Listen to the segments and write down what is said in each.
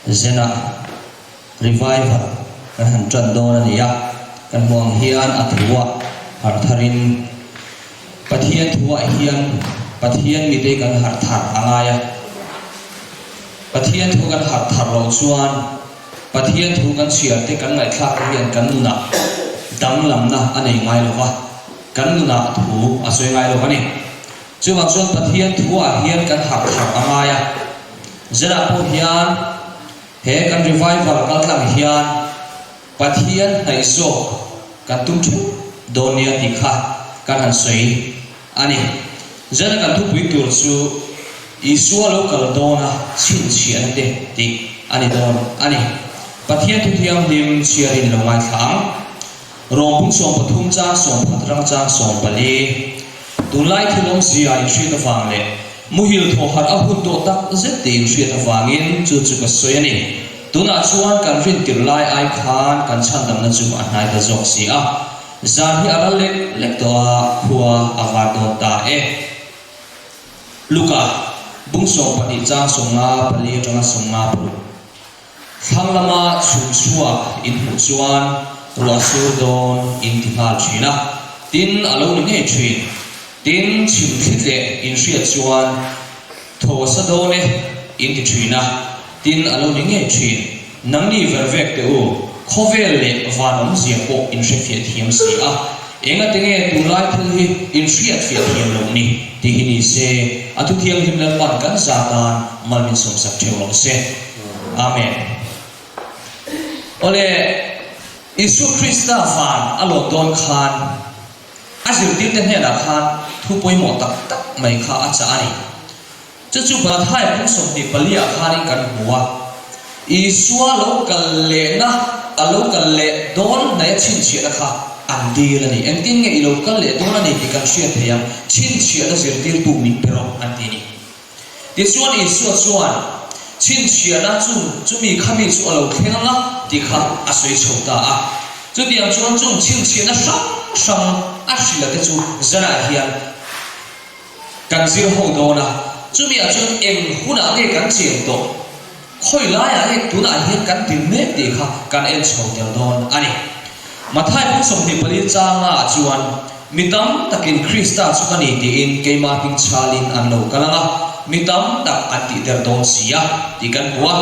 Zena Revival kan han tan dawn a ni a, kan hmuh ang hian a thuah harh tharin Pathian thuah hian Pathian mite kan harh thar a ngai a. Pathian thu kan harh thar loh chuan Pathian thu kan chhiar te kan ngaihthlak te hian kan nunah danglamna a nei ngai lo va, kan nunah thu a sawi ngai lo a ni. Chuvang chuan Pathian thuah hian kan harh thar a ngai a. Zanah pawh hian he kan revival kaltlang hian Pathian hnaih zawk kan tum theuh dawn nia tih kha kan han sawi a ni. Zana kan thupui tur chu Isua lo kal dawna chhinchhiahna te tih a ni dawn a ni. Pathian thu thianghlim chhiarin lo ngaithla ang. Rawng bung 13 chang 11 rang chang 14. Tunlai thil awmzia inhriat avang leh muhil thaw harh a hun tawh tak zet tih inhriat avangin chu chu ka sawi a ni. Tunah chuan kan rin tirh lai ai khan kan chhandamna chu a hnai ta zawk si a. Zan hi a ral lek lek tawh a, khua a var dawn ta e. Luka, bung 12 chang 54 atanga 56. Thlang lama chhum chhuak in hmuh chuan ruah sur dawn in ti nghal thin a, tin a lo ni ngei thin. Tin, chhim thli tleh in hriat chuan thaw sa dawn e in ti thin a, tin a lo ni ngei thin. Nangni ver vek teh u, khawvel leh van awmzia pawh in hrefiah thiam si a, engate nge tunlai thil hi in hriatfiah thiam loh ni tih hi ni se, a thuthianghlim Lalpan kan za tan mal min sawmsak theuh rawh se. Amen. Awle, Isua Krista van a lawm dawn khan a zirtirte hnenah khan thu pawimawh tak tak mai kha a chah a ni. Chu chu Mathai bung 24 ah khanin kan hmu a, Isua lo kal lehna, a lo kal leh dawn hnaia chhinchhiahna kha an dil a ni. Engtin nge i lo kal leh dawn a ni tih kan hriat thei ang, chhinchhiahna zirtirtu min pe rawh an ti a ni. Tichuan Isua chuan, Chhinchhiahna chu chumi khami chu a lo thleng ang a, tih kha a sawi chho ta a. Chutiang chuan chung chhinchhiahna hrang hrang a hrilh a te chu zanah hian kan zir ho dawn a. Chumi ah chuan eng hunah nge kan chen tawh? Khawi laiah nge tunah hian kan din mek tih kha kan en chho tel dawn a ni. Mathai bung 24 changa ah chuan, Mi tam takin Krista chu ka ni tiin keimah hming chhalin an lo kal ang a, mi tam tak an tihder dawn si a, tih kan hmu a.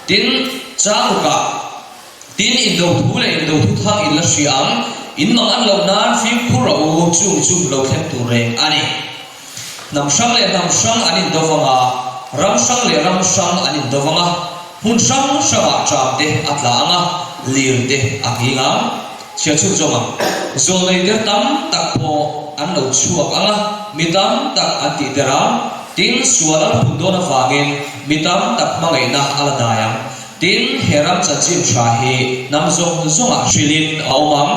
Tin, chang rukah, Tin, indo thu leh indo thu thang in la hria ang, in mang an loh nan fimkhur rawh u, chung chu lo thleng tur reng a ni. Hnam hrang leh hnam hrang an indo vang a, ram hrang leh ram hrang an indo vang a, hmun hrang hrangah ṭam te a tla ang a, lir te a nghing ang. Chhia chhun zawng ang. Zawlnei der tam tak pawh an lo chhuak ang a, mi tam tak an tih der ang. Tin, sual an hun dawn avangin mi tam tak hmangaihna a la dai ang. Tin, he ram chanchin tha hi hnam zawng zawngah hrilhin a awm ang.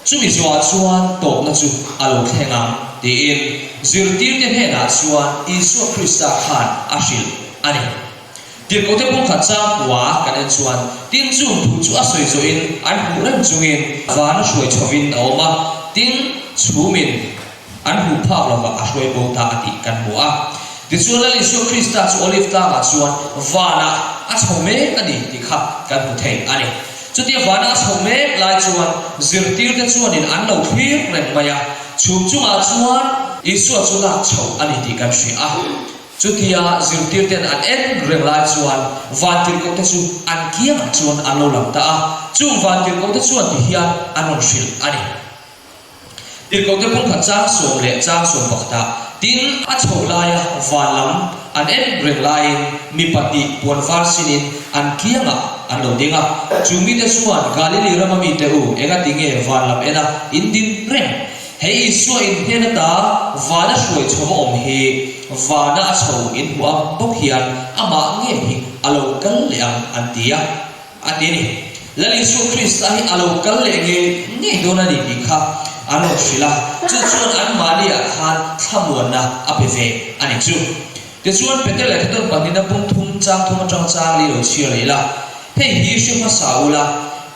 Chumi zawhah chuan tawpna chu a lo thleng ang, tiin zirtirte hnenah chuan Isua Krista khan a hrilh a ni. Tirhkohte pumkhat chang kua kan en chuan tin chung thu chu a sawi zawhin an hmuh reng chungin vana hruai chhovin a awm a, tin chhumin an hmuh phak lovah a hruai bo ta a tih kan hmu a. Tichuan Lal Isua Krista chu Olive tlangah chuan vanah a chho mek a ni tih kha kan hmu thei a ni. Chutia vana a chho mek lai chuan zirtirte chuanin an lo thlir reng mai a, chhum chungah chuan Isua chu lak chho a ni tih kan hria a. Chutia zirtirten an en reng lai chuan vantirhkohte chu an kiangah chuan an lo lang ta a, chung vantirhkohte chuan tihian an rawn hrilh a ni. Tirhkohte pumkhat chang sawm leh chang sawm pakhatah tin a chhoh laia van lam an en reng laiin mi pahnih puan var sinin an kiangah an lo ding a. Chu mite chuan, Galili rama mite u, engati nge van lam ena in din reng? Hei Isua in hnen ata vana hruai chhova awm hi vana a chho in hmuh ang bawk hian amah nge hi a lo kal leh ang an ti a. A ti a ni. Lal Isua Krista hi a lo kal leh ngei ngei dawn a ni tih kha an rawn hrilh a, chu chuan anmahniah khan thlamuanna a pe ve a ni chu. Tichuan, Peter leh Thutawng pahnihna pum thum chang thum atang chang li lo chhiar leh ila, hei hi hre hmasa ula,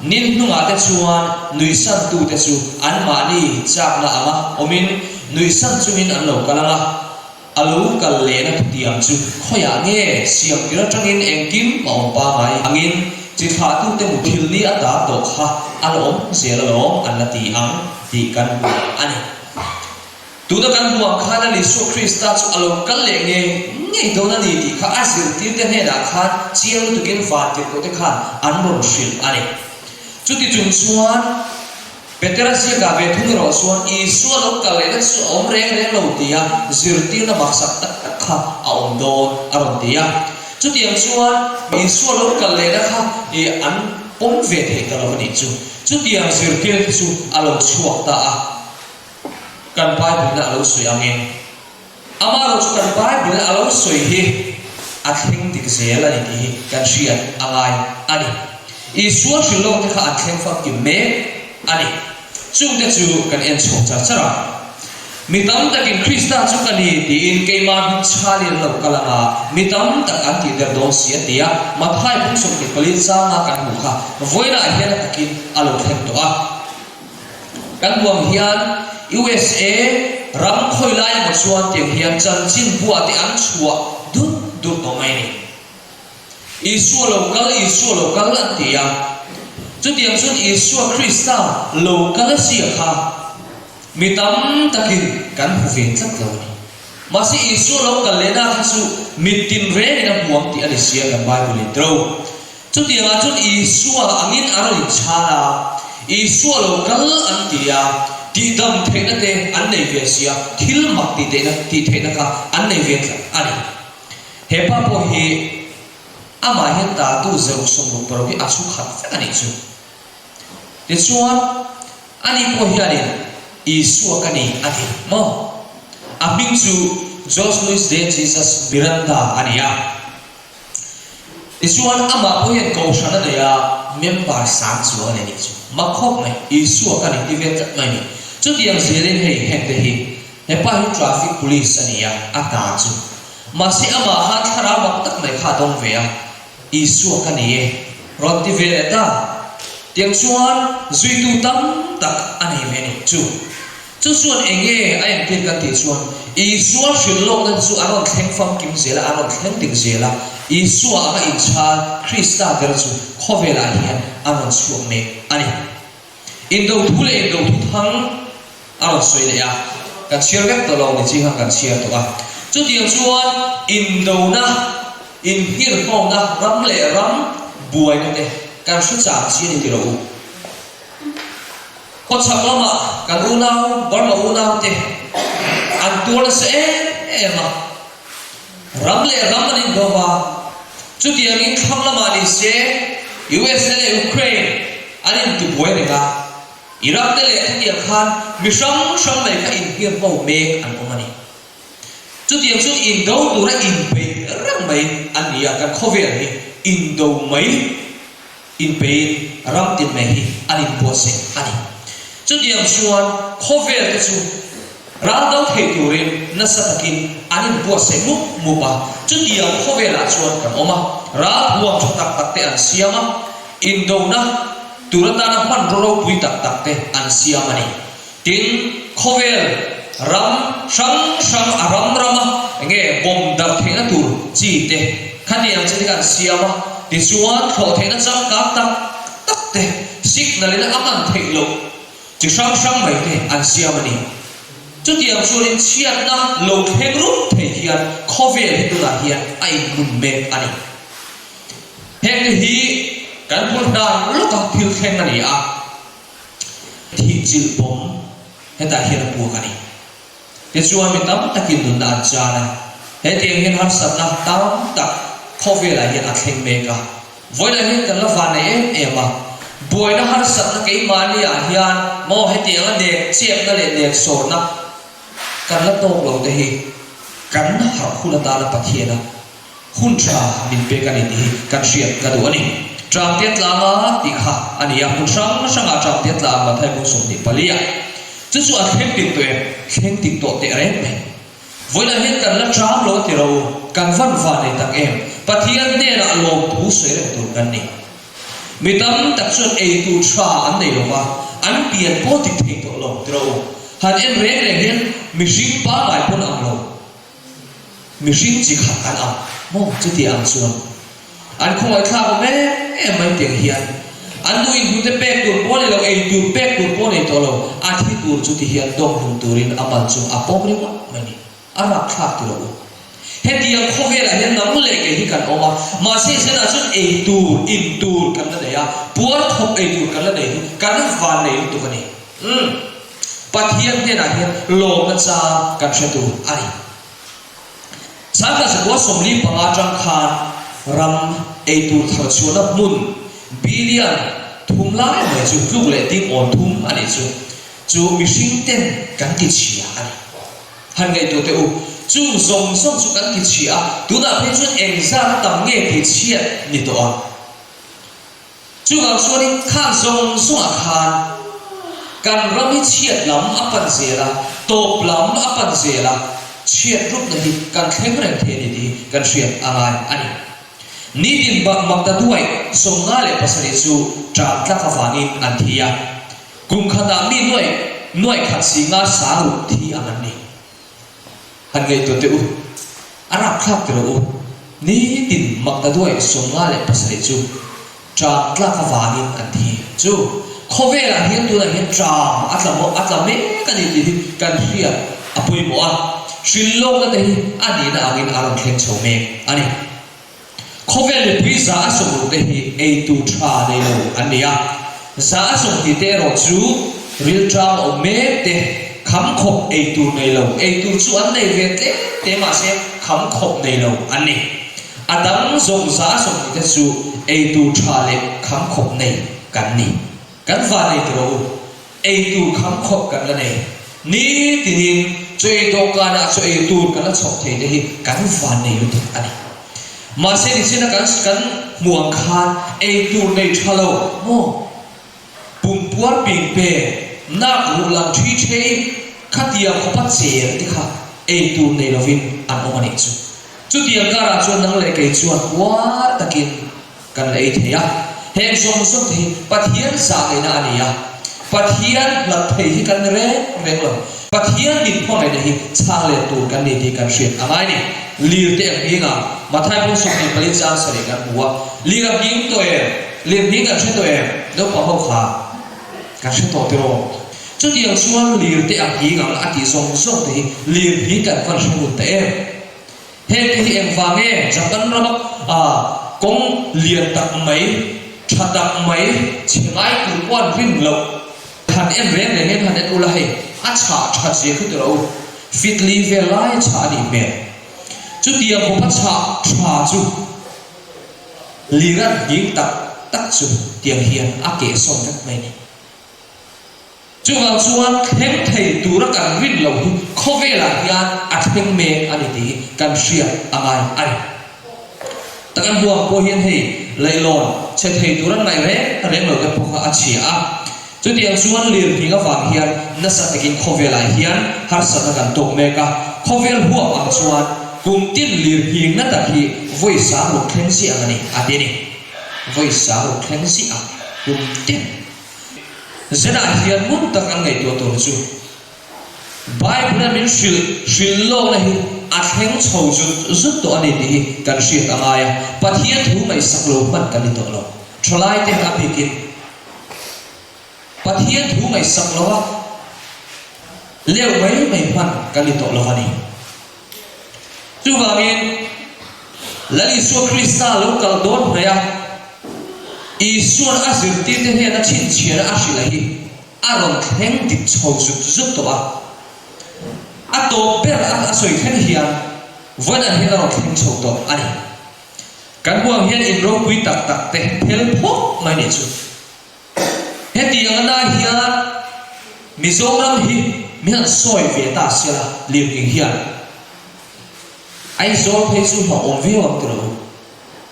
nin hnungah te chuan nuihsantute chu anmahni chakna anga awmin nuihsan chungin an lo kal ang a. A lo kal lehna thutiang chu khawiah nge siam tir atangin engkim a awm pangai angin chi thlahtute muthil ni a ta tawh kha a la awm zel alawm an la ti ang tih kan hmu a ni. Tuna kan hmu ang khan a Isua Krista chu a lo kal leh ngei ngei dawn a ni tih kha a zirtirte hnenah khan chiang lutukin vantirhkohte khan an rawn hrilh a ni. Chuti chung chuan Petera ziakah ve thung erawh chuan Isua lo kal lehna chu a awm reng reng lo tia zirtirna maksak tak tak kha a awm dawn a rawn ti a. Chutiang chuan Isua lo kal lehna kha ih an pawm ve thei ta lo a nih chu. Chutiang zirtirna te chu a lo chhuak ta a. Kan Bible-na a lo sawi angin. Amaherawh chu kan Bible a lo sawi hi a thleng dik zel a ni tih hi kan hriat a ngai a ni. Isua hrilh lawk te kha an thleng famkim mek a ni. Chungte chu kan en chhuak char char a. Mi tam takin Krista chu ka ni tiin keimah hming chhalin an lo kal ang a, mi tam tak an tih der dawn si a ti a. Matthai phung 24 zanga kan hmuh kha vawiinah hian a takin a lo thleng tawh a. Kan huam hian USA ram khawi lai emaw chuan tiang hian chanchin buah te an chhuah dut dut tawh mai a ni. Isua lo kal, Isua lo kal an ti a. Chutiang chuan Isua Krista lo kal a zia kha mi tam takin kan hmu ve tlat lo a ni. Mahse Isua lo kal lehna kha chu mit tinrengin a hmu ang tih a ni sia kan Bible in tro. Chutiangah chuan Isua angin a rawn inchhal a, Isua lo kal an ti a, tihdam theihna te an nei ve si a, thil mak tih theihna tih theihna kha an nei ve tlat a ni. He pa pawh hi amah hian tatu zeruk 66 hi a chhu khat vek a nih chu. Tichuan, ani pawh hianin Isua ka ni a ti maw? A hming chu Jose Luis de Jesus Miranda a ni a. Tichuan, amah pawh hian kohhran a nei a, member sang chuang a nei nih chu. Mak khawp mai, Isua ka ni ti ve tlat mai ni. Chutiang zelin hei hengte hi, hepa hi traffic police a ni a, a hna chu. Mahse amah khan thlarau mak tak mai kha a dawng ve a, Isua ka ni e, rawn ti ve leh ta. Tiang chuan zuitu tam tak a nei ve nih chu. Chu chuan eng nge a entir kan tih chuan Isua hrilh lawkna te chu an rawn thleng famkim zel a, an rawn thleng dik zel a. Isua anga inchhal Krista ber chu khawvelah hian a rawn chhuak mek a ni. Indo thu leh indo thu thang a rawn sawi leh a, kan chhiar vek tawh lo ni chi khan kan chhiar tawh a. Chutiang chuan indona, inhirhmawna ram leh ram buaina te kan hre chang chi a ni ti rawh u. Khawchhak lamah kan unau, Burma unaute an tuar nasa em em a, ram leh ram an inbo va, chutiangin thlang lamah ni se USA leh Ukraine an intibuai reng a, Iraq te leh khatiang khan mi hrang hrang mai kha inhirhmo mek an awm a ni. Chutiang chuan indo tura inpeih reng mai an ni a, kan khawvel hi indo mai Inpeiin ram tin mai hi an inbuatsaih a ni. Chutiang chuan khawvel te chu ral do thei turin nasa takin an inbuatsaih mup mup a. Chutiang khawvelah chuan kan awm a, ral huam tha tak tak te an siam a, indona tur atana hmanraw ropui tak tak te an siam a ni. Tin, khawvel ram hrang hrang a ram rama enge bomb darh theihna tur chi te khatiang chi te kha an siam a, tichuan thlawh theihna changkang tak tak te signal in a hman theih loh chi hrang hrang mai te an siam a ni. Chutiang chuanin chhiatna lo thleng rup thei hian khawvel hi tunah hian a inhmun mek a ni. Hengte hi kan bul hnar lawka thil thleng a ni a. Thih chilh pawm hetah hian a puak a ni. Tichuan mi tam takin nunna an chan a, hetiang hian harsatna tam tak khawvelah hian a thleng mek a. Vawilah hian kan la van nei em em a, buaina harsatna keimahniah hian maw hetianga nek chepna leh nek sawrna kan la tawk lo te hi kan harh hun atana Pathiana Hun tha min pek a ni tih hi kan hriat ka duh a ni. Tramte tlanga tih kha a ni a, hmun hrang hrangah tramte tlang Mathai bung 24 ah. Chu chu a thleng tik tawh em? Thleng tik tawh teh reng mai. Vawilah hian kan la tram lo a ti ro, kan van van nei tak em? Pathian hnenah lawmthu sawi reng tur kan ni. Mi tam tak chuan eitur tha an nei lo va, an pian pawh dik thei tawh lo ti ro. Han en reng reng hian mihring pangngai pawn ang lo. Mihring chi khat an ang maw chuti ang chuan an khawngaihthlak awm em em mai tiang hian an nu in hnute pek tur pawh nei lo, ei tur pek tur pawh nei tawh lo, a thi tur chuti hian dawng hlum turin a mal chu a pawm ringawt mai ni. A rapthlak ti rawh u. Hetiang khawvelah hian nang leh kei hi kan awm a, mahse zenah chuan ei tur, in tur kan la nei a, puar thawk ei tur kan la nei hi kan vannei lutuk a ni. Umm. Pathian hnenah hian lawmna chang kan hre tur a ni. Sangha zakua 45 atang khan ram ei tur thar chhuahna hmun billion thum lai mai chu tluk leh ding awn thum a nih chu. Chu mihring ten kan ti chhia a ni. Han ngaihtuah teh u, chung zawng zawng chu kan ti chhia a, tunah phei chuan engzat a tam nge ti chhiat ni tawh a? Chuvang chuanin khang zawng zawngah khan kan ram hi chhiat lam a pan zel a, tawp lam a pan zel a, chhiat rupna hi kan thleng reng thei a ni tih hi kan hriat a ngai a ni. Nitin bak Maktaduai 57 chu ṭam tlak avangin an thi a, kum khatah mi nuaih nuaih khat singa sang ruk thi ang an ni. Han ngaihtuah teh u, a rapthlak ti rawh u. Nitin Maktaduai 57 chu ṭam tlak avangin an thi. Chu khawvelah hian tunah hian ṭam a tla maw, a tla mek a ni tih hi kan hriat a pawimawh a. Hrilhlawkna te hi a nihna angin a rawn thleng chho mek a ni. Khawvel mipui 60% te hi eitur tha nei lo an ni a, 20% te erawh chu rilṭam a awm mek te, kham khawp eitur nei lo, eitur chu an nei ve tlem te mahse kham khawp nei lo an ni. A dang zawng 20% te chu eitur tha leh kham khawp nei kan ni. Kan van ei tawh u. Ei tur kham khawp kan la nei. Ni tinin chaw ei dawhkanah chaw ei tur kan la chhawp thei te hi kan van nei lutuk a ni. Mahse nichina kan kan hmuh ang khan ei tur nei tha lo maw? Pumpuar ping pe, nak ruh lang thi thei, khatiang khawpa cher te kha ei tur nei lovin an awm a nih chu. Chutiang karah chuan nang leh kei chuan puar takin Kan la ei thei a, heng zawng zawng te hi Pathian zahneihna a ni a, Pathian hlat thei hi kan ni reng reng lo. Pathian min hmangaihna hi chhang let tur kan ni tih kan hriat a ngai ni. Lir te ang hming a, Mathai pawh 24 chang sarih kan hmu a, lir a hming tawh em? Lir hming kan hre tawh em? Naupang ho kha kan hre tawh tiraw? Chutiang chuan lir te a hming ang a tih zawng zawng te hi lir hming kan van hre ngun ta em? Heng te hi engvang nge Japan rama kawng lian tak mai, tha tak mai, chhe ngai tur pawh an rin loh han en reng reng hian han en ula hei a chhah that zia khi tawh lo u, fit li vel lai a chhah a nih hmel. Chutiang khawpa chhah tha chu liran nghing tak tak chu tiang hian a kehsawn vek mai a ni. Chuvang chuan thleng thei tura kan rin loh hi khawvelah hian a thleng mek a ni tih hi kan hriat a ngai a ni. Tak an huang pawh hian hei leihlawn chhe thei tura ngaih reng reng lo te pawh kha a chhia a. Chutiang chuan lirnghing avang hian nasa takin khawvelah hian harsatna kan tawk mek a. Khawvel huap ang chuan kum tin lirnghing na tak hi vawi sang ruk thleng ziah ang a ni a ti a ni. Vawi sang ruk thleng ziah ang kum tin. Zenah hian ngun tak an ngaihtuah tur chu Bible-a min hrilh hrilh lawkna hi a thleng chho zut zut tawh a ni tih hi kan hriat a ngai a. Pathian thu ngaihsak lo hman kan ni tawh lo. Thalaite a bikin Pathian thu ngaihsak lo a leu mai mai hman kan ni tawh lo a ni. Chuvangin, Lal Isua Krista lo kal dawn hnaih a, Isua'n a zirtirte hnena chhinchhiahna a hrilh hi a rawn thleng dik chho zut zut tawh a. A tawp ber a sawi thleng hian vawiinah hian a rawn thleng chho tawh a ni. Kan huang hian in ropui tak tak te phel phawk mai nih chu. Hetiang ana hian Mizoram hi min han sawi ve ta sia la, lirnghing hian Aizawl phei chu hlauhawm viau ang ti rawh u.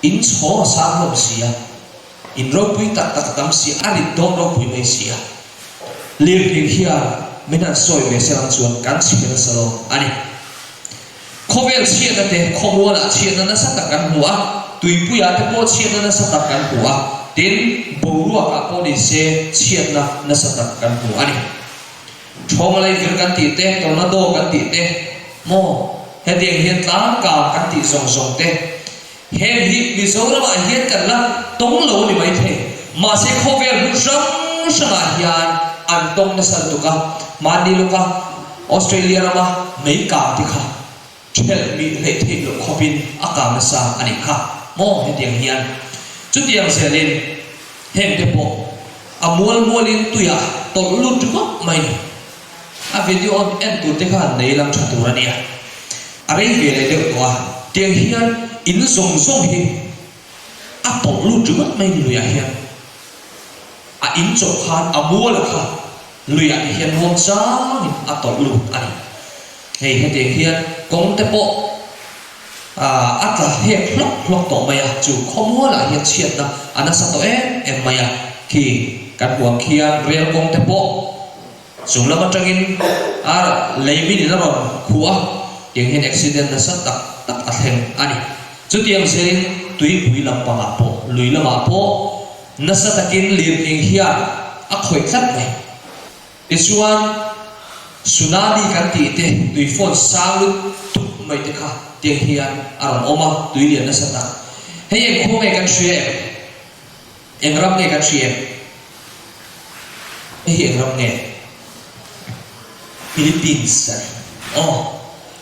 In chhawng a sang hlawm si a, in ropui tak tak a tam si a, a rit dawn ropui mai si a. Lirnghing hian min han sawi ve sia lang chuan kan chhe nasa lo a ni. Khawvel chhiatna te, khawmualah chhiatna nasa tak kan hmu a, tuipuiah te pawh chhiatna nasa tak kan hmu a, tin, boruakah pawh ni se chhiatna nasa tak kan hmu a ni. Thawng leivir kan tih te, tornado kan tih te maw? Hetiang hian tlangkang kan tih zawng zawng te, heng hi Mizoramah hian kan la tawng lo a ni maithei. Mahse khawvel hmun hrang hrangah hian an tawng nasa lutuk a, hmanni lawka Australia rama mei kang te kha ṭhelh mih hleih theih loh khawpin a kang nasa a nih kha maw hetiang hian. Chutiang zelin heng te pawh a mual mualin tuiah tawlh lut ringawt mai ni. A video on en tur te khan nei lam tha tur a nia. A rei ve leh deuh tawh a, tiang hian in zawng zawng hi a tawlh lut ringawt mai ni luiah hian. A in chawh khan a mual a kha luiah te hian muang changin a tawlh lut a ni. Hei hetiang hian kawng te pawh a tla hek hlawk hlawk tawh mai a, chu khawmualah hian chhiatna a nasa tawh em em mai a, khi kan huang khian rel kawng te pawh Chung lam atangin a lei min in a rawn khuh a, tiang hian accident nasa tak tak a thleng a ni. Chutiang zelin tuipui lampangah pawh, lui lamah pawh nasa takin lirnghing hian a khawih tlat mai. Tichuan tsunami kan tih te, tuifawn sang lutuk mai te kha tiang hian a rawn awm a, tui lian nasa tak. Hei eng khua nge kan hria em? Eng ram nge kan hria em? Hei hi eng ram nge? Philippines a ni. Aw,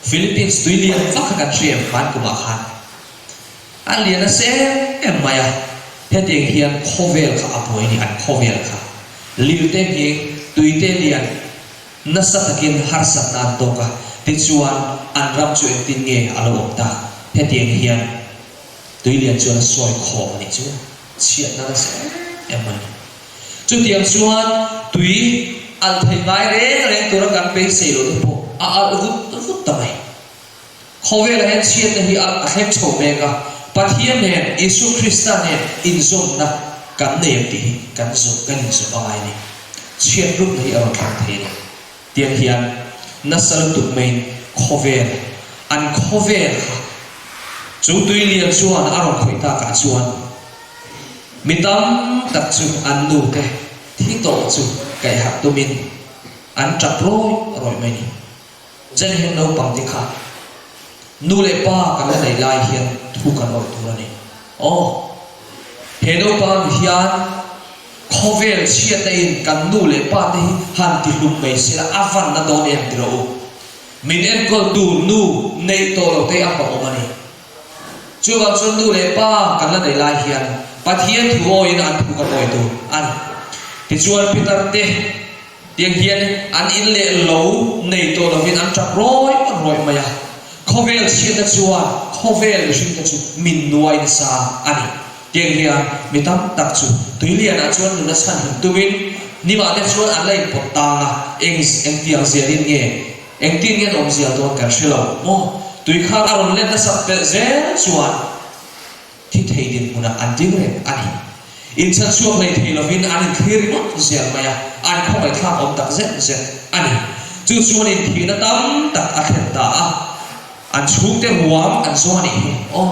Philippines tui lian vak kha kan hria em hman kumah khan? A lian nasa em em mai a, hetiang hian khawvel kha a buai a ni, an khawvel kha. Lirte nghing, tuite lian nasa takin harsatna an tawk a, tichuan an ram chu engtin nge a lo awm tak? Hetiang hian Tuilian chuan a sawi khawm a nih chu, chhiatna nasa em em mai. Chutiang chuan tui alh thei ngai reng reng tura kan beisei loh te pawh a alh vut vut ta mai. Khawvelah hian chhiatna hi a thleng chho mek a, Pathian nen, Isua Krista nen inzawmna kan nei ang tih hi kan zawh kan inzawm a ngai a ni. Chhiat rupna hi a rawn thleng thei a ni. Tiang hian nasa lutuk maiin khawvel, an khawvel kha chu tui lian chuan a rawn khawih takah chuan mi tam tak chu an nute thi tawh chu kaihharh tumin an tap rawih rawih mai ni. Jen hian naupang te kha nu leh pa kan la nei lai hian thu kan awih tur a ni. Aw, he naupang hian Khawvel chhiatna in kan nu leh pa te hi han ti hlum mai sela a van na dawn em ti rawh u. Min enkawl tu nu neih tawh lo te a hlauhawm a ni. Chuvang chuan nu leh pa kan la neih lai hian Pathian thu awiin an thu kan awi tur a ni. Tichuan Peter te Tiang hian an in leh lo nei tawh lovin an tap rawih rawih mai a. Khawvel chhiatna chuan khawvel mihringte chu min nuai nasa a ni. Tiang hian mi tam tak chu tuilianah chuan nuna chhan him tumin hnimah te chuan an la inpawt tang a, eng engtiang zialin nge, engtin nge an awm zial dawn kan hre lo maw? Tui kha a rawn let nasat belh zel chuan Thi thei dinhmunah an ding reng a ni. Inchhan chhuak hlei thei lovin an inthlir ringawt zel mai a, an khawngaihthlak awm tak zet zet a ni. Chu chuan inthihna tam tak a thlen ta a, an chhungte ruang an zawng a nih hi. Aw,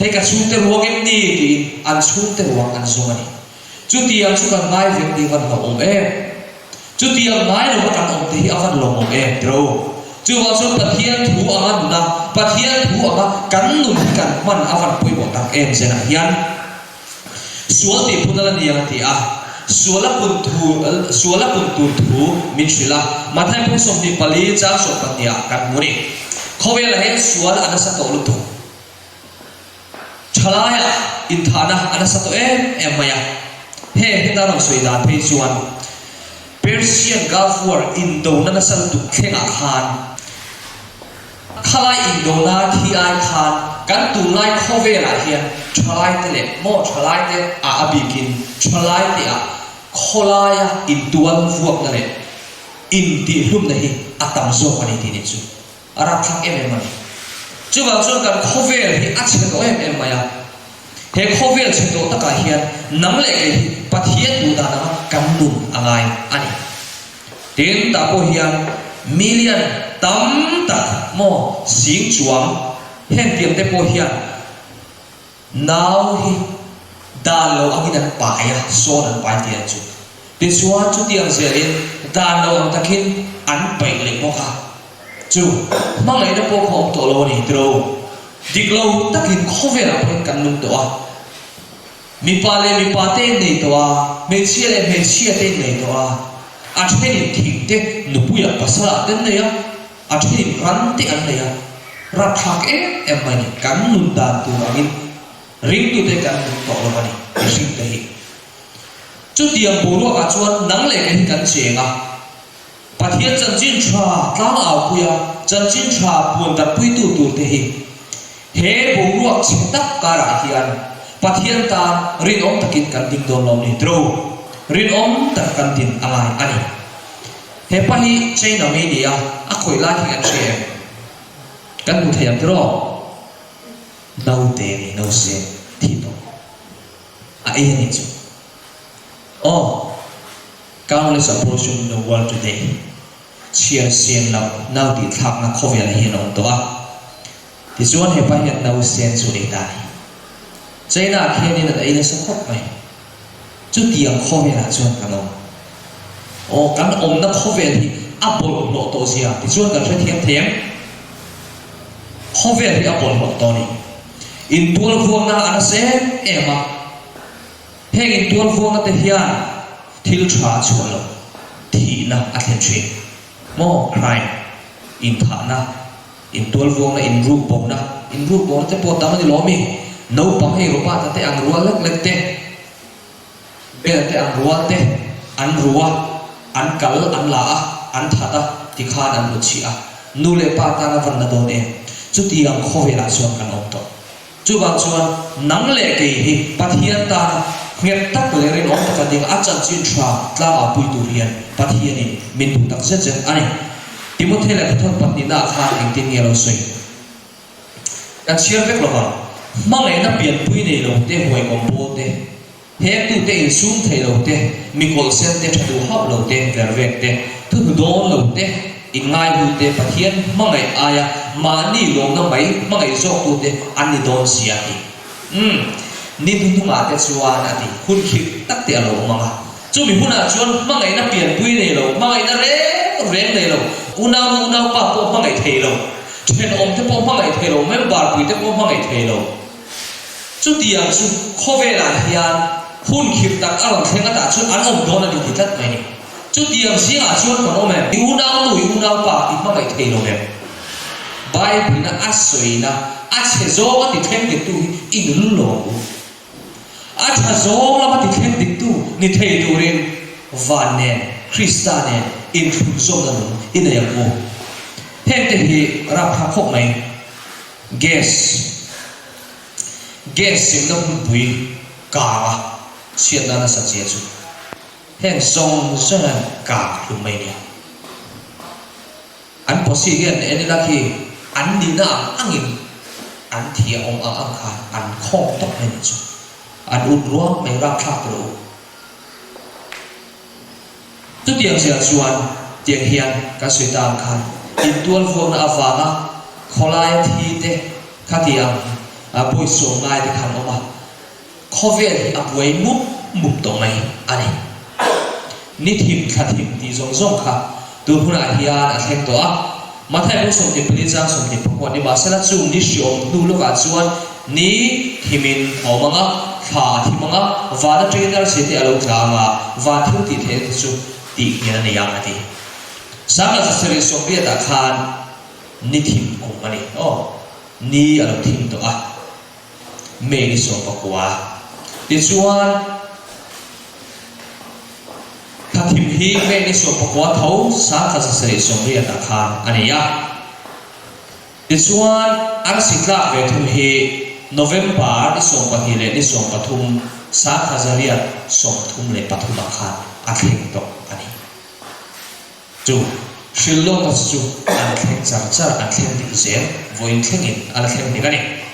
hei ka chhungte ruang em ni? tiin an chhungte ruang an zawng a ni. Chutiang chu kan ngai vek tih a van hlauhawm em? Chutiang ngai lova kan awm te hi a van lawmawm em tiro? Chuvang chuan Pathian thu anga nuna, Pathian thu anga kan nun hi kan hman a van pawimawh tak em zenah hian sual tih phun a la ni ang a ti a, sual a pun thu sual a pun tur thu min hrilh a, Matthai phung 24 chang 12 ah kan hmu a ni. Khawvelah hian sual a nasa tawh lutuk. Thalaiah inthahna a nasa tawh em em mai a, heng heta rawn sawi dan phei chuan Persian Gulf War indona nasa lutuk thlengah khan khalai indona thi ai khan kan tunlai khawvelah hian thalaite leh maw thalaite ah a bikin thalaite ah khawlaia intual vuakna leh intihhlumna hi a tam zawk a ni tih nih chu. A rapthlak em em a ni. Chuvang chuan kan khawvel hi a chhe tawh em em mai a. He khawvel chhe tawh takah hian nang leh kei hi Pathian duh dan anga kan nun a ngai a ni. Tin, tah pawh hian million tam tak maw sing chuang heng tiang te pawh hian Nau hi dan lo angin an pai a, sawn an pai tih ang chu. Tichuan chutiang zelin dan lo ang takin an paih leh bawk a. Chu hmangaihna pawh kha awm tawh lo a ni tiro. Dik lo takin khawvelah pawhin kan nung tawh a. Mipa leh mipa te in nei tawh a, hmeichhia leh hmeichhia te in nei tawh a. A thenin thing te nupuiah pasalah te an nei a, a thenin ran te an nei a. Rapthlak em em mai ni, kan nun dan tur angin ringtute kan nung tawh lo a ni, mihring te hi. Chutiang boruakah chuan nang leh kei hi kan cheng a. Pathian chanchin tha tlang aupuia chanchin tha puan darhpuitu turte hi he boruak chhe tak karah hian Pathian tan rinawm takin kan ding dawn lo ni tro rinawm taka kan din a ngai a ni. He pa hi China mi ni a, a khawih lai hi kan hria em? Kan hmu thei ang tiraw? Naute ni nause thi tawh a ei a nih chu. Aw. Countless abortion in the world today, Chhiar sen loh nau tih thlakna khawvel hi an awm tawh a. Tichuan hepa hian nau sen chu ei ta a ni. China ah khianin an ei nasa khawp mai. Chutiang khawvelah chuan kan awm. Aw, kan awmna khawvel hi a bawlhhlawh tawh zia tichuan kan hrethiam thei em? Khawvel hi a bawlhhlawh tawh a ni. Intualvuakna a nasa em em a. Heng intualvuangna te hian thil tha a chhuah lo, thihna a thlen thin. Maw? Crime, inthahna, intualvuangna, inrukbona, inrukbona te pawh tam a ni lo ami? Naupang hei Robert-a te ang rual lek lek te, Bella te ang rual te an ru a, an kal an la a, an that a, tikhan an hnutchhih a. Nu leh pa tan a van na dawn em? Chutiang khawvelah chuan kan awm tawh. Chuvang chuan nang leh kei hi Pathian tana nghet tak leh rinawm taka ding a chanchin tha tlangau pui tur hian Pathianin min duh tak zet zet a ni. Timothy lehkhathawn pahnihnaah khan engtin nge a lo sawi? Kan chhiar vek lovang. Hmangaihna pianpui nei lo te, huaikawm pawl te, Hengtute insum thei lo te, mi kawlhsen te, tha duh hauh lo te, vervek te, thuhnu dawn lo te, inngaihlu te, Pathian hmangaih aia mahni lawmna mai hmangaih zawktute an ni dawn si a ti. Umm, ni hnuhnungah te chuan a ti, hun khirh tak te a lo awm ang a. Chumi hunah chuan hmangaihna pianpui nei lo, hmangaihna reng reng nei lo, unaunu unaupa pawh hmangaih thei lo, thenawm te pawh hmangaih thei lo, member pui te pawh hmangaih thei lo, Chutiang chu khawvelah hian hun khirh tak a rawn thleng atah chuan an awm dawn a ni ti tlat mai ni. Chutiang zingah chuan kan awm em? I unaunu, i unaupa i hmangaih thei lo em? Bible-in a sawina a chhe zawng a ti thleng diktu hi i nul lo ang u. A tha zawng lama ti thleng diktu ni thei turin van nen, Krista nen inthlunzawmna nung i nei ang u. Hengte hi rapthlak khawp mai. Gas Gas semna hmunpui kang a chhiatna nasa zia chu heng zawng zawng hian kang hlum mai nia. An posi hian en ila khi an nihna ang angin an thi a awm ang ang khan an khawng tawp mai nih chu. An ut ruang mai rapthlak tawh u. Chutiang ziah chuan tiang hian kan sawi ta ang khan intual vuakna avanga khawlaia thi te khati ang bawisawm ngai te khan awm a, khawvel hi a buai mup mup tawh mai a ni. Ni thim thla thim tih zawng zawng kha tun hunah hian a thleng tawh a, Matthai bung 24 chang 24 nimahsela chung ni hriawm hnu lawkah chuan ni thimin a awm ang a, thla a thim ang a, van atangin arsi te a lo tla ang a, van thil tih theihna te chu tih hnial a nei ang a ti. Sangha zasarih sawmriatah khan ni thim kum a ni. Aw, ni a lo thim tawh a, May ni 19. Tichuan, Thla thim hi May ni 19 tho 1980 ah khan a ni a. Tichuan, arsi tlak ve thung hi November ni 12 leh ni 13 1933 ah khan a thleng tawh a ni. Chu hrilhlawkna chu an thleng char char, an thleng dik zel, vawiin thlengin a la thleng dik a ni.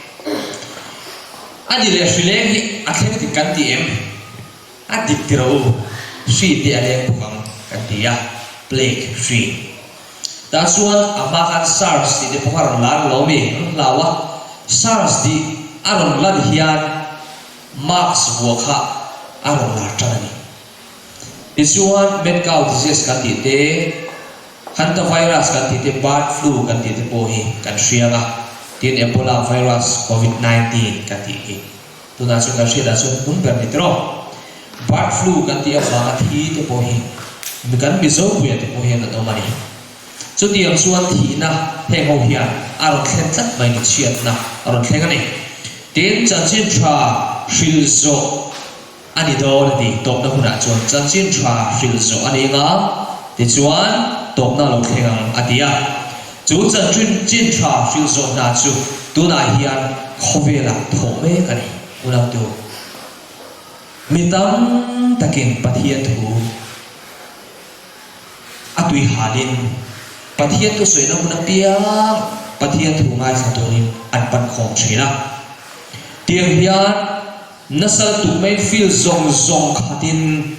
A ni leh hrileng hi a thleng dik kan ti em? A dik ti rawh u, hri te a leng bawk ang kan ti a, plague hri. Tah chuan a hma khan SARS tih te pawh kha a rawn lar lo mi, an hlau a, SARS tih a rawn lan hian mask vuah kha a rawn lar tan a ni. Tichuan mad cow disease kan tih te. Hantavirus kan tih te, bird flu kan tih te pawh hi kan hria ang a, tin Ebola virus, Covid 19 kan tih hi tunah chuan kan hriatah chuan hmun ber ni tiraw. Bird flu kan tih avanga thi te pawh hi kan Mizo puia te pawh hian an awm a ni. Chutiang chuan thihna heng ho hian a rawn thlen tlat mai ni chhiatna a rawn thleng a ni. Tin, chanchin tha hril zawh a ni dawn a ti. Tawpna hunah chuan chanchin tha hril zawh a ni anga tichuan tawpna a lo thleng ang a ti a. Chu chanchin tha hril zawh hna chu tunah hian khawvelah thawh mek a ni. Unautu, mi tam takin Pathian thu. A tui halin Pathian thusawiina hun apiang Pathian thu ngaithla turin an pan khawm thin a. Tiang hian nasa lutuk mai field zawng zawng khatin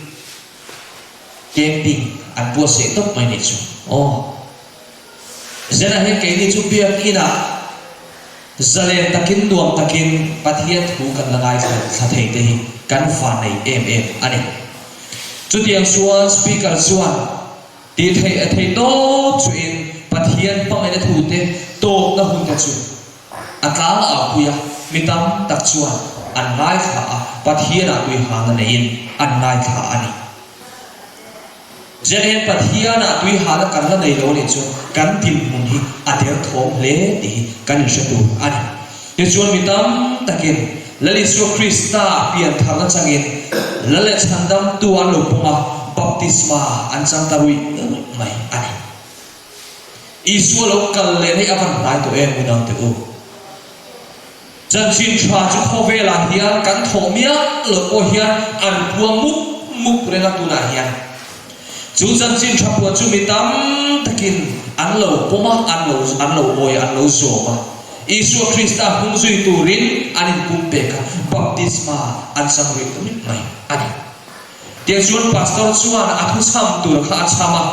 camping an buatsaih tawp mai nih chu aw. Zenah hian keini chu biakinah zalen takin nuam takin Pathian thu kan la ngaithla thla thei te hi kan va nei em em a ni. Chutiang chuan Speaker chuan tih theih a theih tawp chuin Pathian hmangaihna thu te tawpna hun te chu a tlang au pui a, mi tam tak chuan an ngaithla a, Pathianah tuihalna neiin an ngaithla a ni. Zenhen Pathianah tuihalna kan la nei lo anih chuan kan dinhmun hi a derthawm hle tih hi kan inhre tur a ni. Tichuan mi tam takin Lal Isua Krista piantharna changin Lal leh Chhandamtu an lo pawm a, baptisma an chang ta ruih ruih mai a ni. Isua lo kal leh hi a van hnai tawh em unaute u? Chanchin tha chu khawvelah hian kan thawh miah loh pawh hian an puang mup mup reng a tunah hian. Chu chanchin tha puan chu mi tam takin an lo pawm a, an lo an lo awi a, an lo zawm a. Isua Krista hmung zui turin an inpumpek a, baptisma an chang rih rih mai a ni. Tiang chuan pastor chuan a thu chham tur kha a chham a,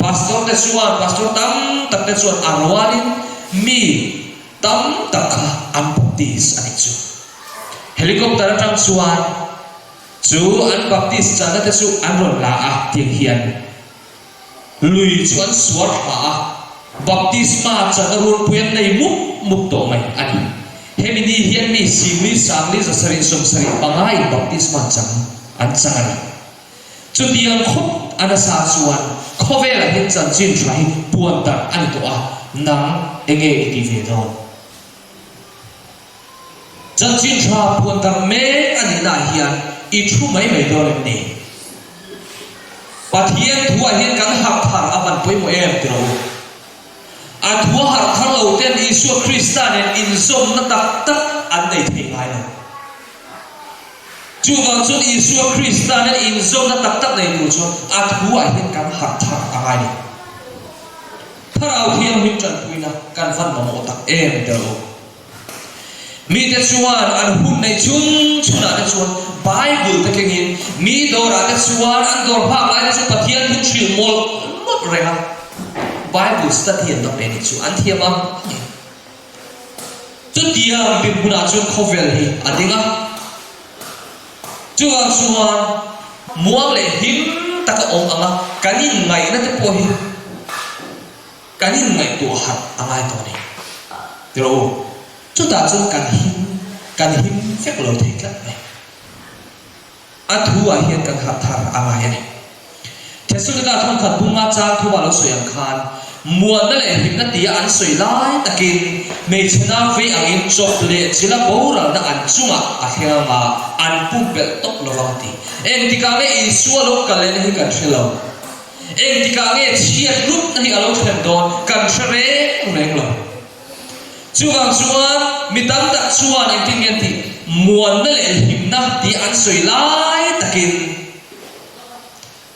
pastor te chuan, pastor tam tak te chuan a rualin mi, Tam tak kha an baptist a nih chu. Helicopter atang chuan chu an baptist channa te chu an rawn la a tiang hian lui chu an suar thla a, baptisma channa runpui an nei mup mup tawh mai a ni. Hemi ni hian mi singli sangli zasarih sawmsarih pangaiin baptisma chang an chang a ni. Chutiang khawp a nasa chuan khawvelah hian chanchin tha hi puan darh a ni tawh a, nang enge i ti ve dawn? Chanchin tha puan darh mek a nihnaah hian i thu mai mai dawn em ni? Pathian thuah hian kan harh thar a van pawimawh em ti rawh u. A thu a harh thar lo ten Isua Krista nen inzawmna tak tak an nei thei ngai lo. Chuvang chuan Isua Krista nen inzawmna tak tak nei tur chuan a thuah hian kan harh thar a ngai lo. Thlarau Thianghlim tanpuina kan van mamawh tak em tel u. Mite chuan an hun neih chhung chhunah te chuan Bible te kengin mi dawrah te chuan an dawr phak lai te chu Pathian thu hrilh mawlh mawlh reng a, Bible study an la pe nih chu an thiam ang. Chutiang dinhmunah chuan khawvel hi a ding a, chuvang chuan muang leh him taka awm anga kan inngaihna te pawh hi kan inngaihtuah harh a ngai tawh a ni. Ti rawh u, chutah chuan kan him kan him vek lo thei tlat mai. A thu ah hian kan harh thar a ngai a ni. Thesalonika thawnkhat bunga chang thuma lo sawi ang khan, muanna leh hlimna tia an sawi lai takin hmeichhe nau vei angin chawp leh chila boralna an chungah a thleng anga an pumpelh tawp lo vang a ti. Engtikah nge Isua lo kal lehna hi kan hre lo. Engtikah nge chhiat lutna hi a lo thlen dawn kan hre reng reng lo. Chuvang chuan mi tam tak chuan engtin nge an tih? Muanna leh hlimna tih an sawi lai takin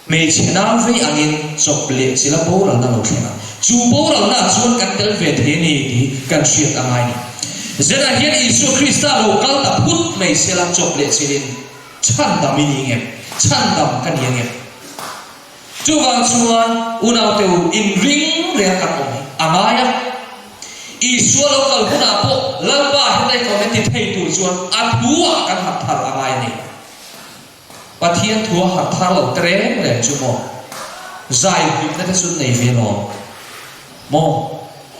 hmeichhe nau vei angin chawp leh chila boralna lo thleng a. Chu boralna ah chuan kan tel ve thei a ni tih kan hriat a ngai ni. Zenah hian Isua Krista lo kal ta phut mai sela chawp leh chilin chhandam i ni ngem? Chhandam ka ni angem? Chuvang chuan unaute u inring reng kan awm hi a ngai a. Isua lo kal hunah pawh Lalpa hetlai ka awm e ti thei tur chuan a thu-ah kan harh thar a ngai a ni. Pathian thua harh thar lo te reng reng chu maw? Zai hlimna te chu an nei ve lawm maw?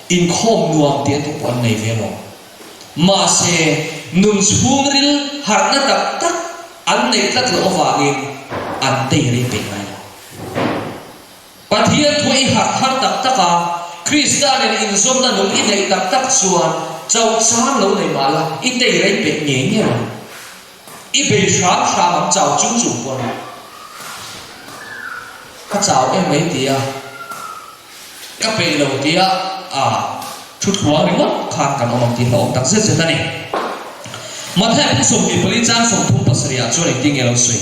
Inkhawm nuam tih te pawh an nei ve lawm. Mahse, nun chhungril harhna tak tak an neih tlat loh avangin an tei rei peih ngai lo. Pathian thu i harh thar tak tak a, Krista nen inzawmna nung i neih tak tak chuan chauh chang lo nei mah la, i tei rei peih ngei ngei ang. I bei hram hram ang chau chung chung pawn. Ka chau em mai tia, ka peih lo tia a thu thluang ringawt khan kan awm ang tih hlauhawm tak zet zet a ni. Mathaia phung 24 chang 37 ah chuan engtin nge a lo sawi?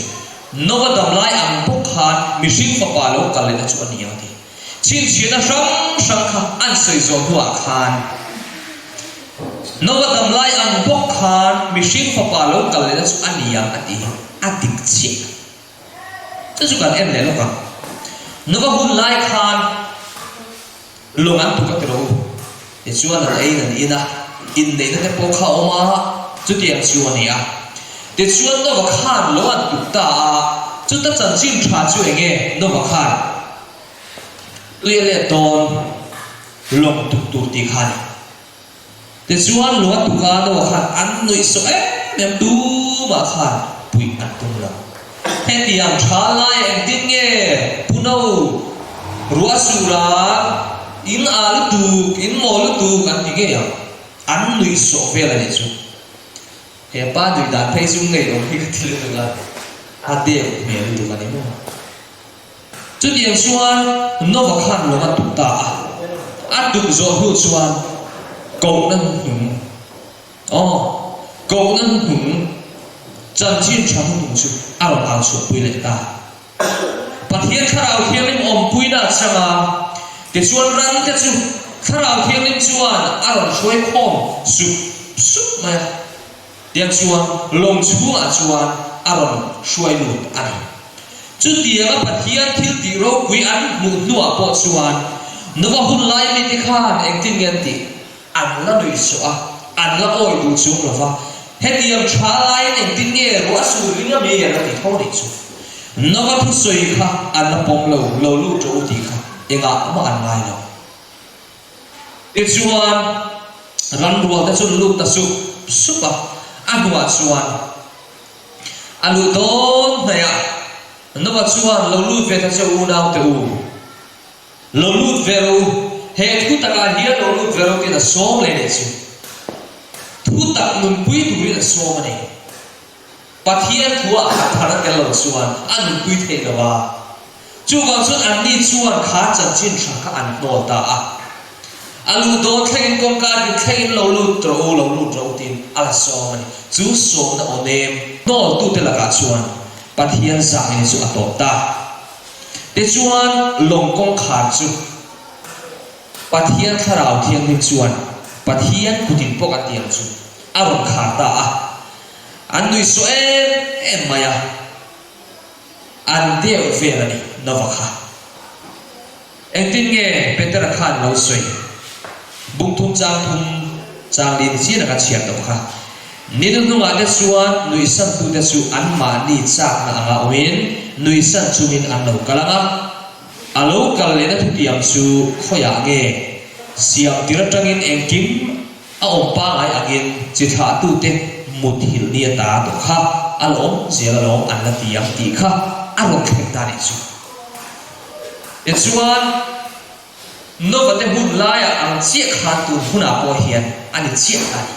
Nova dam lai ang bawk khan mihring fapa lo kal lehna chu a ni ang ti. Chhinchhiahna hrang hrang kha an sawi zawh hnuah khan Nova dam lai ang bawk khan mihring fapa lo kal lehna chu a ni ang a ti hi a dik chiah. Chu chu kan en leh lawk ang. Nova hun lai khan Lawng an tuk a ti rawh u. Tichuan an eiin an in a, inneihna te pawh kha a awm a, chutiang chu a ni a. Tichuan Nova khan lawng an tuk ta a, chuta chanchin tha chu eng nge Nova khan tui a let dawn lawng tuk tur tih kha a ni. Tichuan lung a tuk a, Noah khan an nuih sawh em em tumah khan puih an tum lo. Hetiang tha lai engtin nge Pu No ruah sur a, in a lutuk, in maw lutuk an ti ngei ang. An nuih sawh vel a nih chu. He pa nuih dan phei chu ngeiawm hi ka ti lutuk a, a deuh hmel lutuk a ni maw. Chutiang chuan Nova khan lawng a tuk ta a, a tuk zawh hnu chuan kohna hnuhnung, aw, kohna hnuhnung, chanchin tha hnuhnung chu a rawn au chhuahpui leh ta. Pathian Thlarau Thianghlim awmpuina a chang a, tichuan rante chu Thlarau Thianghlim chuan a rawn hruai khawm sup sup mai a. Tiang chuan lawng chhungah chuan a rawn hruai lut a ni. Chutianga Pathian thil tih ropui an hmuh hnuah pawh chuan Nova hun lai mite khan engtin nge an tih? An la nuih suah a, an la awi duh chung lo va. Hetiang tha laiin engtin nge ruah sur ring ami an la ti tho nih chu. Nova thusawi kha an la pawm lo, lo lut rawh u tih kha engah mah an ngai lo. Tichuan, ranrual te chu an lut ta sup sup a, a hnuah chuan a luh dawn hnaih a, Noah chuan, Lo lut ve ta che u naute u, lo lut ve rawh u, he thu takah hian lo lut ve rawh u tiin a sawm leh leh chu. Thu tak nunpui turin a sawm a ni. Pathian thuah khat thar a tel lo chuan a nunpui theih lo a, chuvang chuan anni chuan kha chanchin tha kha an hnawl ta a. A luh dawn thlengin kawngka din thlengin lo lut rawh u, lo lut rawh u tiin a la sawm a ni. Chu sawmna aw nem hnawltute lakah chuan Pathian zahngei chu a tawp ta. Tichuan lawng kawngkhar chu Pathian Thlarau Thianghlim chuan Pathian kutin pawh kan ti ang chu a rawn khar ta a. An nui sawh em em mai a, an deuh vel a ni Nova kha. Engtin nge Petera khan lo sawi? Bung thum chang thum chang li ni chian a ka chhiar tawh kha. Ni hnuhnungah te chuan nuihsantute chu anmahni chakna anga awmin nuihsan chungin an lo kal ang a, a lo kal lehna thutiang chu khawiah nge siam tir atangin engkim A awm pangai angin chi thlahtute muthilh ni a ta tawh kha a la awm zel alawm an la ti ang tih kha a rawn thleng ta nih chu. Tichuan, Nova te hun laiah ang chiah khan tun hunah pawh hian a ni chiah ta ni.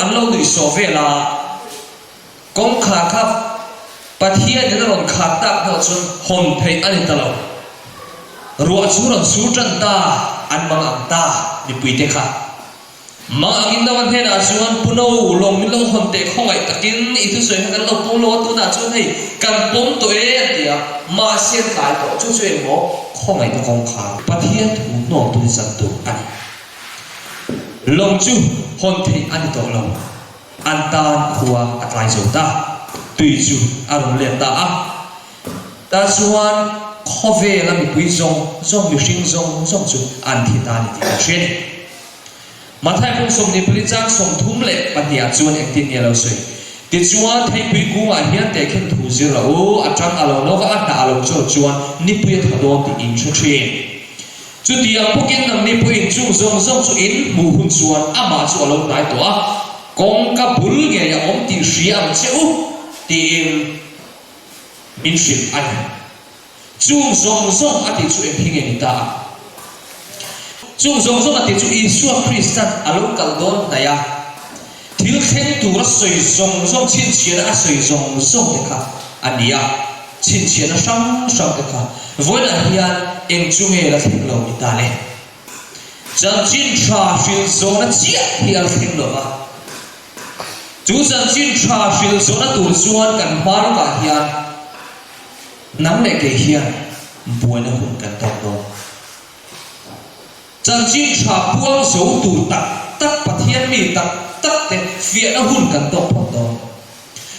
An lo nuihsawh vel a. Kawngkhar kha Pathianin a rawn khar tak hnuah chuan hawn theih a ni ta lo. Ruah chu rawn sur tan ta, an mang ang ta mipuite kha. Mang angin Noah hnenah chuan, Pu No, lawng min lo hawn teh khawngaih takin i thusawi kha kan lo pawm lo a, tunah chuan hei kan pawm tawh e an ti a, mahse an tlai tawh. Chu chu engmaw khawngaihna kawngkhar Pathian thu hnawltu hi chan tur a ni. Lawng chu hawn theih a ni tawh lo. An tan khua a tlai zo ta. Tui chu a rawn let ta a. Tah chuan khawvela mipui zawng zawng, mihring zawng zawng chu an thi ta a ni tih kan hria a ni. Matthai phung 24 chang 32 ah chuan engtin nge a lo sawi? Tichuan, theipui kungah hian tehkhin thu zir rawh u, a tang a lo no va, a hnah a lo chawl chuan nipui a tha dawn tih in hre thin. Chutiang bawkin nangni pawhin chung zawng zawng chu in hmuh hun chuan amah chu a lo hnai tawh a, kawngka bul ngei a awm tih hria ang che u, tiin min hrilh a ni. Chung zawng zawng a tih chu eng hi nge ni ta a? Chung zawng zawng a tih chu Isua Kristan a lo kal dawn hnaih a, thil thleng tura sawi zawng zawng, chhinchhiahna a sawi zawng zawng te kha a ni a, chhinchhiahna hrang hrang te kha vawiinah hian eng chu nge la thleng lo ni ta le? Chanchin tha hrilh zawhna chiah hi a la thleng lo va, chu chanchin tha hrilh zawhna tur chuan kan hma lawkah hian, Nang leh kei hian buaina hun kan tawk dawn. Chanchin tha puang zo tur tak tak Pathian mi tak tak te fiahna hun kan tawk phawt dawn.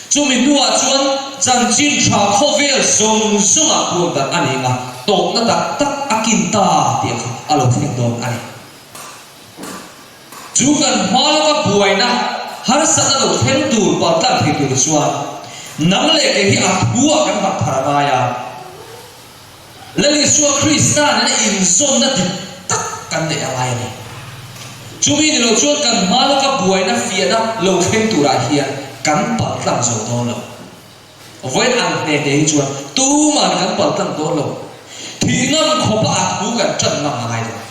Chumi hnuah chuan chanchin tha khawvel zawng zawngah puang dan a ni nga, tawpna tak tak a kin ta tih kha a lo thleng dawn a ni. Chu kan hma lawka buaina harsatna lo thleng tur paltlang thei tur chuan nang leh kei hi a thu ah kan harh thar a ngai a. Lal Isua Krista nena inzawnna dik tak kan neih a ngai a ni. Chumi ni lo chuan kan hma lawka buaina fiahna lo thleng turah hian kan paltlang zo dawn lo. Vawiin ang hne hne hi chuan tuman kan paltlang dawn lo. Thih ngam khawpa a thu kan ṭan ngam a ngai dawn.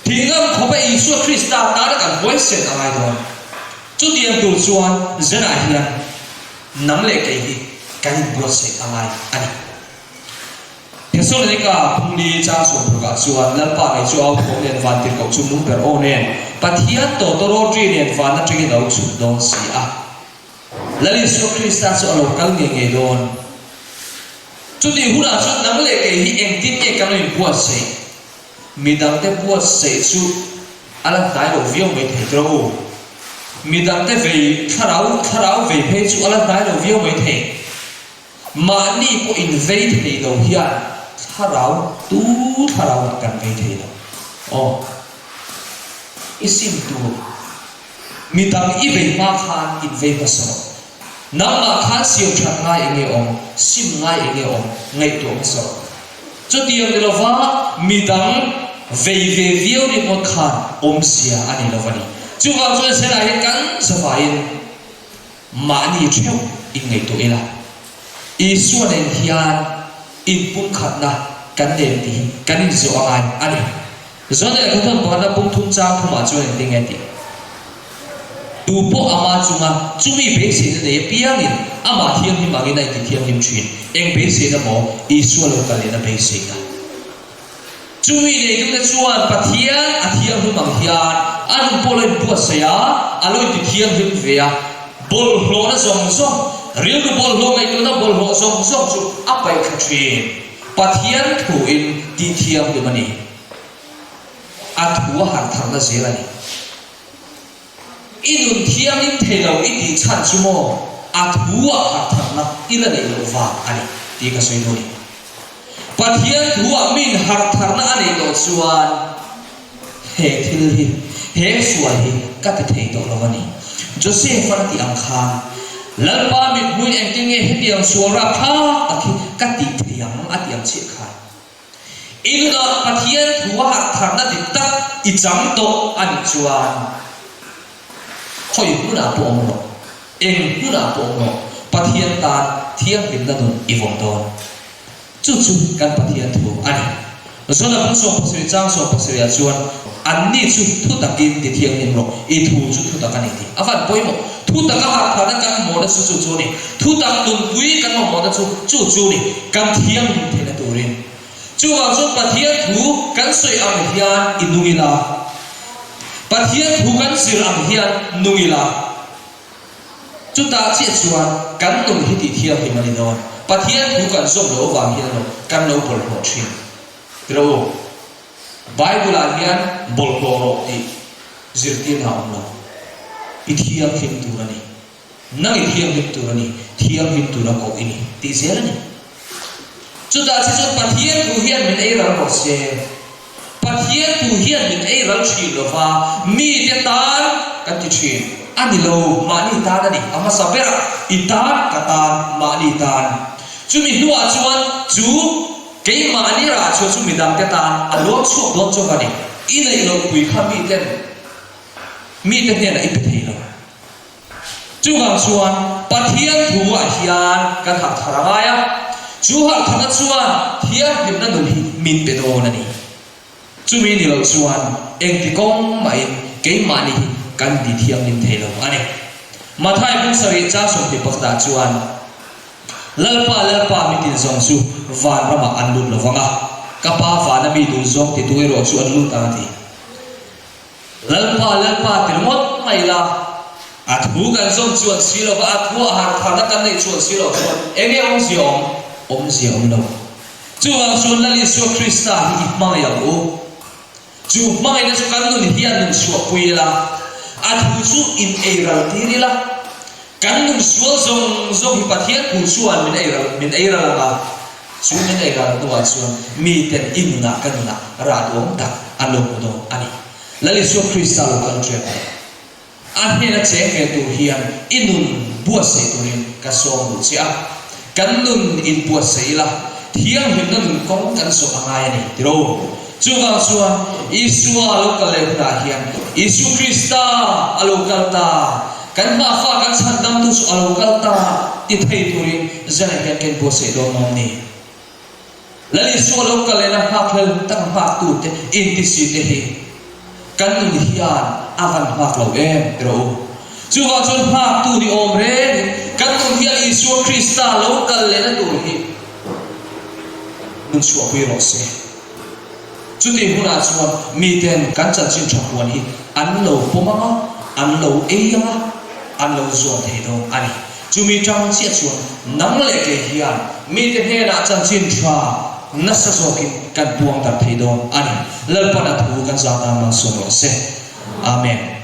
Thih ngam khawpa Isua Krista tana kan huaisen a ngai dawn. Chutiang tur chuan Zenah hian nang leh kei hi kan inbuatsaih a ngai a ni. Thesalonika phungli chang sawmparukah chuan Lalpa ngei chu au thawm nen van tirhkoh chu nung ber aw nen Pathian tawtawrawtri nen van atangin a lo chhuk dawn si a. Lal Isua Krista chu a lo kal ngei ngei dawn. Chutih hunah chuan nang leh kei hi engtin nge kan lo inbuatsaih? Midangte buatsaih chu a la hnai lo viau mai thei tawh u. Midangte vei thlarau thlarau vei phei chu a la hnai lo viau mai thei. Mahni pawh invei thei lo hian thlarau tu thlarau mah kan vei thei lo. Aw. I sim tur. Midang i vei hma khan invei hmasa rawh. Nangmah khan siam that ngai eng nge awm, sim ngai eng nge awm ngaihtuah hmasa rawh. Chutiang ni lova midang vei ve viau ringawt khan awmzia a nei lo va ni. Chuvang chuan helai hian kan zavaiin mahni theuh inngaihtuah ila. Isua nen hian inpumkhatna kan nen tih hi kan inzawh a ngai a ni. Zawn leh khawthawn pakhatna pum thum chang thumah chuan engtin nge tih? Tu pawh ama chunga chumi beiseina nei apiangin amah thianghlim angin a inti thianghlim thin. Eng beiseina maw? Isua lo kal lehna beiseina. Chumi neitute chuan Pathian a thianghlim ang hian a nun pawh lo inbuatsaih a, a lo inti thianghlim ve a. Bawlhhlawhna zawng zawng, rilru bawlhhlawh ngaihtuahna bawlhhlawh zawng zawng chu a paih thla thin. Pathian thuin tih thianghlim a ni. A thu a harh tharna zel a ni. I nun thiangin thei lo i tih chhan chu maw a thu ah harh tharna i la neih loh vang a ni tih ka sawi dawn i. Pathian thu ah min harh tharna a neih tawh chuan he thil hi, he sual hi ka ti thei tawh lo a ni. Joseph-an a tih ang khan, Lalpa mithmuin engtin nge hetiang sual rapthlak tak hi ka tih thei ang a tih ang chiah khan. I nunah Pathian thu a harh tharna dik tak i chang tawh a nih chuan khawi hmunah pawh awm rawh, eng hmunah pawh awm rawh, Pathian tan thianghlimna nun i vawm dawn. Chu chu kan Pathian thu a ni. Zona bung sawmpasarih chang sawmpasarihah chuan anni chu thutakin ti thianghlim rawh, i thu chu thutak a ni tih a van pawimawh. Thutak a harh tharna kan mamawhna chu chu chu a ni. Thutak nunpui kan mamawhna chu chu chu a ni. Kan thianghlim theihna turin. Chuvang chuan Pathian thu kan sawi ang hian i nung ila. Pathian thu kan zir ang hian nung ila. Chutah chiah chuan kan nun hi tih thianghlim a ni dawn. Pathian thu kan zawm loh avang hian emaw kan lo bawlhhlawh thin. Tiraw u, Bible-ah hian bawlhhlawh rawh tih zirtirna a awm lo. I thianghlim tur a ni. Nang i thianghlim tur a ni. Thianghlim tura koh i ni tih zel a ni. Chutah chi chuan Pathian thu hian min ei ral rawh se. Pathian thu hian min ei ral thin lo va, mite tan kan ti thin. A ni lo, mahni tan a ni. A hmasa berah i tan, ka tan, mahni tan. Chumi hnuah chuan chu keimahni rah chhuah chu midangte tan a luang chhuak dawn chauh a ni. I neih loh pui kha miten mite hnenah i pe thei lo. Chuvang chuan Pathian thuah hian kan harh thar a ngai a, chu harh tharna chuan thianghlimna nun hi min pe dawn a ni. Chumi ni loh chuan engti kawng mahin keimahni hi kan ti thianghlim thei lo a ni. Mathai bung sarih chang 21 ah chuan, Lalpa, Lalpa, mitin zawng chu van ramah an lut lo vang a, ka Pa vana mi duh zawng titu erawh chu an lut ang a ti. Lalpa, Lalpa ti ringawt mai la, a thu kan zawm chuan si lo va, a thu a har tharna kan neih chuan si lo chuan eng nge awmzia awm? Awmzia awm lo. Chuvang chuan Lal Isua Krista hi i hmangaih ang u. Chu hmangaihna chu kan nun hian nun chhuahpui ila, a thu chu in ei ral tir ila, kan nun sual zawng zawng hi Pathian thu chuan min ei ral min ei ral ang a, chu min ei ral hnuah chuan miten i nunah ka nunah rah duang tak an lo hmu dawn a ni. Lal Isua Krista lo kal ṭep a. A hnena cheng ve tur hian i nun buatsaih turin ka sawm duh che a, kan nun inbuatsaih ila, thianghlimna nun kawng kan zawh a ngai a ni, ti ro. Chuvang chuan Isua a lo kal leh hunah hian Isu Krista a lo kal ta, kan hmafa kan chhandamtu chu a lo kal ta ti thei turin zanah hian ka inbuatsaih dawn awm ni. Lal Isua lo kal lehna nghakhlel tak nghaktute intisite hi kan nun hian a van nghak lo em ti rawh u. Chuvang chuan nghaktu ni awm rengin kan nun hian Isua Krista lo kal lehna tur hi nun chhuahpui rawh se. Chutih hunah chuan miten kan chanchin tha huan hi an lo pawm ang a, an lo ei ang a, an lo zuam thei dawn a ni. Chumi tang chiah chuan nang leh kei hian mite hnenah chanchin tha nasa zawkin kan puang darh thei dawn a ni. Lalpan a thu kan zah nan malsawm rawh se. Amen.